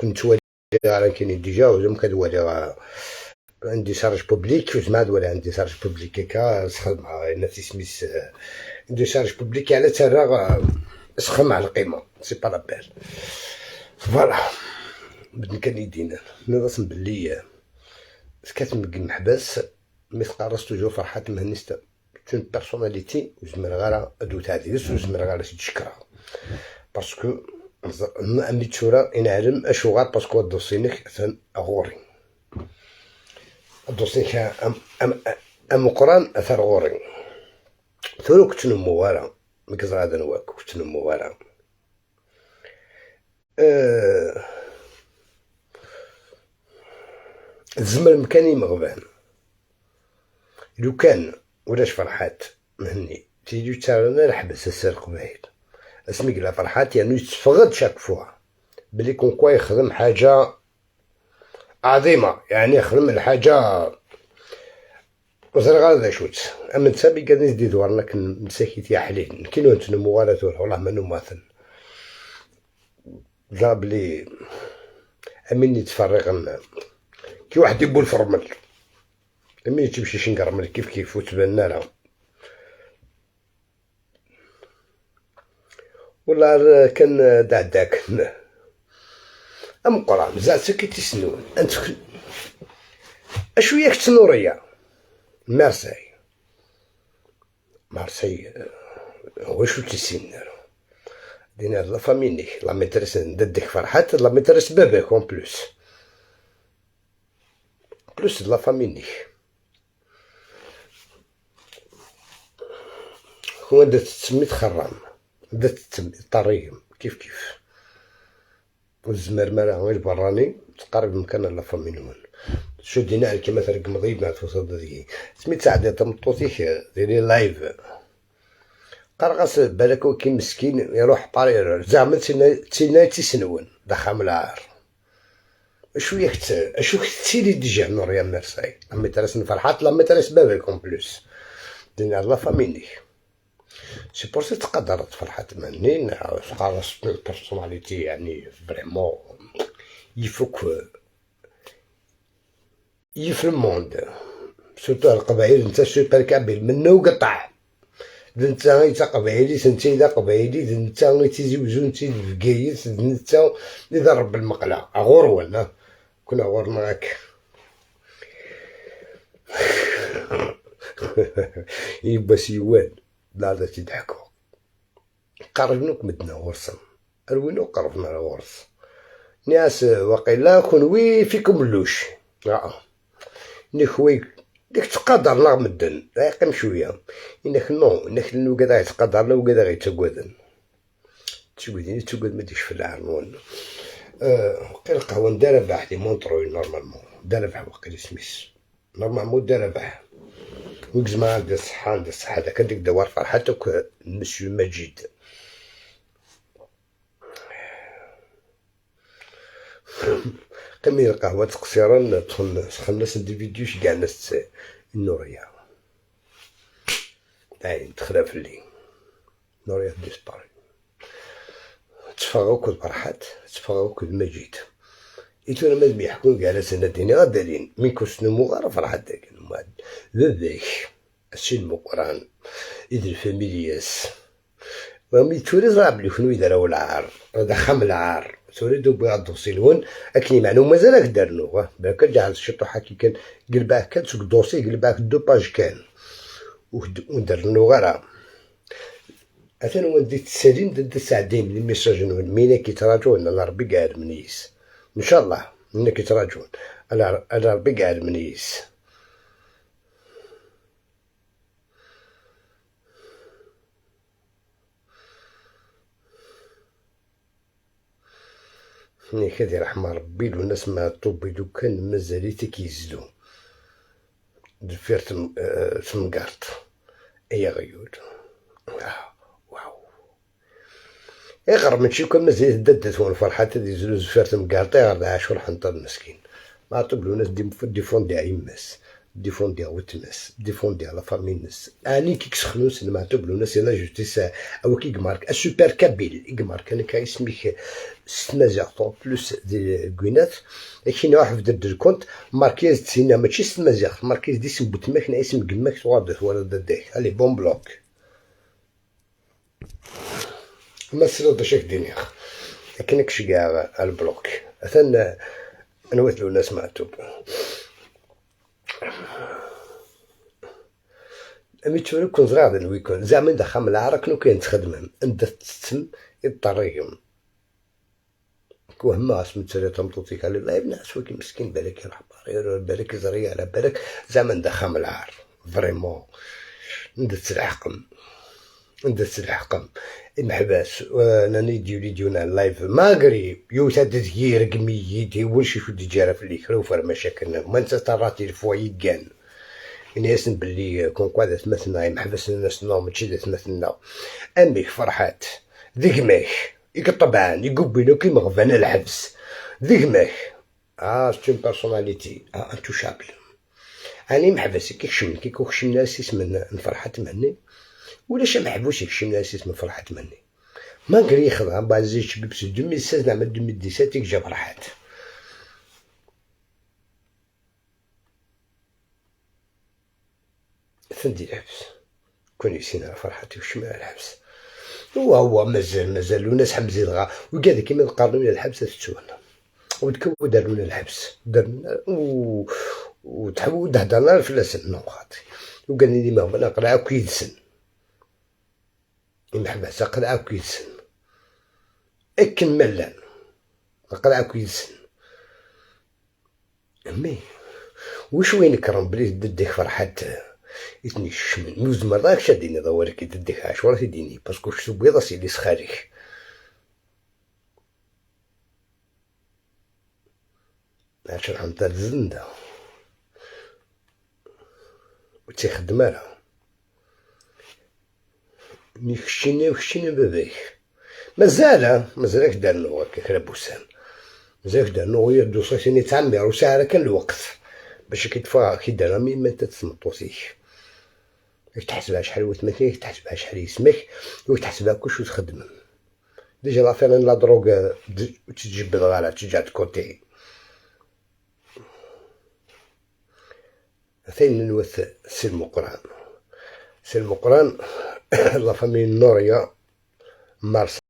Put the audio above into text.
كنت والي راه كاين déjà وزعما كدوالي عندي charge publique وزعما ولا عندي charge publique هكا سخدم انا تسميس عندي charge publique على ترى سخم على القيمة c'est pas la peine voilà بدن كان يدينا نرسم بلي سكات المحبس mais تقرص toujours فرحات مهني c'est une personnalité وزمر غير ادو تعديس وزمر غير تشكرها parce que امي تشورا نعلم اشو غار parce que ال dossier نك غوري ال dossier ام ام ام قران اثر غوري ثورو كنت نمو غارا مكزرا هذا نواك كنت نمو غارا الزمر مكاني مغبان لو كان ولاش فرحات مهني تيجي تاعنا نحبس السر قبايل اسمي قلا فرحات يعني يتفقد chaque fois بلي comme quoi يخدم حاجة عظيمة يعني يخدم الحاجة وزر غير شوت اما نتا بي قاد نزيد دورنا مساكيت يا حليل كينو نتنمو غير والله ما نماثل لا بلي امين يتفرغ كي واحد يبول في الرمل امين تمشي شنقرمل كيف كيف وتبان لها ولا كان دعداك ام قران زعما كي تسنون انت اشويه كتنوريه مارساي مارساي هو شو تيسين دينا la famille la maîtresse نددك فرحات la maîtresse باباك en plus plus la famille هو بدات تسمي تخرم بدات تسمي طريم كيف كيف والزمر ما راه غير براني تقرب مكان la famille نون شو دينا على كيما ترك مضيب مع توصل ذي سميت سعد تمطوطيك ديري live قرغس بالك كي مسكين يروح بارير زعما تينا تيسنون دخل العار شوية اشو كتسيري déjà نوريا ميرساي la maîtresse فرحات la maîtresse باباك en plus دينا la famille c'est pour ça تقدرت فرحات مهني تقرص personnalité يعني vraiment يفك يف ال monde surtout القبائل انت super kabyle منو قطع انت انت قبايلي انت اذا قبايلي انت تيزي وزو انت بقايت انت يضرب بالمقله غور ولا كنا غور معاك يبا سيوان لا لا تضحكوا قربنوك مدنا غرصا روينو قربنا غرص ناس وقيلا كون فيكم اللوش نخوي ديك تقدر لا مدن لا يقيم شوية انك نو انك نو كذا يتقدر لا وكذا غيتقودن تقودين تقود ما ديش في العرنون وقيل القهوة ندار ربح لي مونطروي نورمالمون دار ربح وقيل سميس نورمالمون دار ربح وكزما عندي الصحة عندي الصحة هذاك ديك دوار فرحتك مسيو مجيد قمي القهوة تقصيرا تدخل خمس دي فيديو كاع الناس النورية عين دخلها في الليل نورية ديسباري تفرغوك الفرحات تفرغوك المجيد إيتونا ما يحكون كاع سنة ديني غادرين مين كنت غير فرحات داك ذاك الشي المقران إذ الفاميلياس ومي توري زرع بلي كنو يدراو العار هذا خام العار تريد بغا الدوسي اكني معلوم مازال دارنو باك جعل شي طوحه كي كان قلباه كان سوق دوسي قلباه دو باج كان ودرنو غير اثن ودي تسالين دد ساعدين لي ميساج نون مينا كيتراجعون على ربي قاعد منيس ان شاء الله مينا كيتراجعون على ربي قاعد منيس ني كادي رحمة ربي لو الناس ما طوبي لو كان مازال كيزدو دفير تمقارط ايا غيود واو اغر ماشي كان مازال ددت هون فرحات هذه زلو زفير تمقارط غير عاشور حنطر مسكين ما طوب لو الناس ديفوندي عيماس ديفونديها وتمس ديفونديها la famille نس اني كي كسخنو سلمعتو بلو c'est la justice او كي مارك super kabyle يمارك انا كاي اسميك ستمازيغ en plus دي كوينات كاين واحد في ال compte ماركيز تسينا ماشي ستمازيغ ماركيز دي اسم بوتماك اسم كماك تواد ولا داك allez bon bloc ما سيرو باش دينيخ لكنك شكاع ال bloc اثن نوث الناس معتوب أمي تشوري كون زرع الويكون زعما ندخل العرق نو كاين تخدمهم انت تتم الطريق كوهما اسم تسري تمطوطيك على الله ابن كي مسكين بالك يروح بالك زري على بالك زعما ندخل العار vraiment ندت الحقم ندت الحقم المحباس انا نيديو ليديونا live malgré يوتا تزير قميتي ولشي شو ديجارة في اللي وفر مشاكلنا ما انت طراتي الفواي كان ياسن باللي كون كوا ذات مثلنا محبس الناس نو ماشي ذات مثلنا اميك فرحات ذيك يقطبعان يقبلو كيما غفانا الحبس ذيك ماك c'est une personnalité intouchable. اني محبس كي كشم كي كشم ناس من فرحات مهني ولا شي محبوس يكشم ناس من فرحات مهني malgré يخضع بعد زيد شبيب 2016 نعم 2017 يجا فرحات ثندي الحبس كون يسينا فرحتي وشمال الحبس هو هو مازال مازال وناس حمزي دغا وكذا كيما قارنوا الحبس تتسونا ودكو داروا الحبس درنا و وتحبوا دهدرنا في السن نو خاطي وقال لي ما هو نقرا كيدسن المحبس قرا كيدسن اكن ملان قرا كيدسن مي وش وين كرم بلي دديك فرحات يتني شمن موز مراك شاديني ضوارك يديك عشورة تديني باسكو شتو بيضا سيدي سخاريك عشان حمد الزندة وتيخدم راه مي كشيني وكشيني باباك مازال مازالك دار هكاك بوسام مازالك دار نو غير دوصيتيني تعمر وساعة كان الوقت باش كيتفا كي دار مي ما تتسمطوسيك تحسبها شحال وثمانية تحسبها شحال يسمك وتحسبها كلشي وتخدم déjà l'affaire la drogue تجبد غالا تجي côté ثاني نوث سي المقران سي المقران la famille نوريا مارس.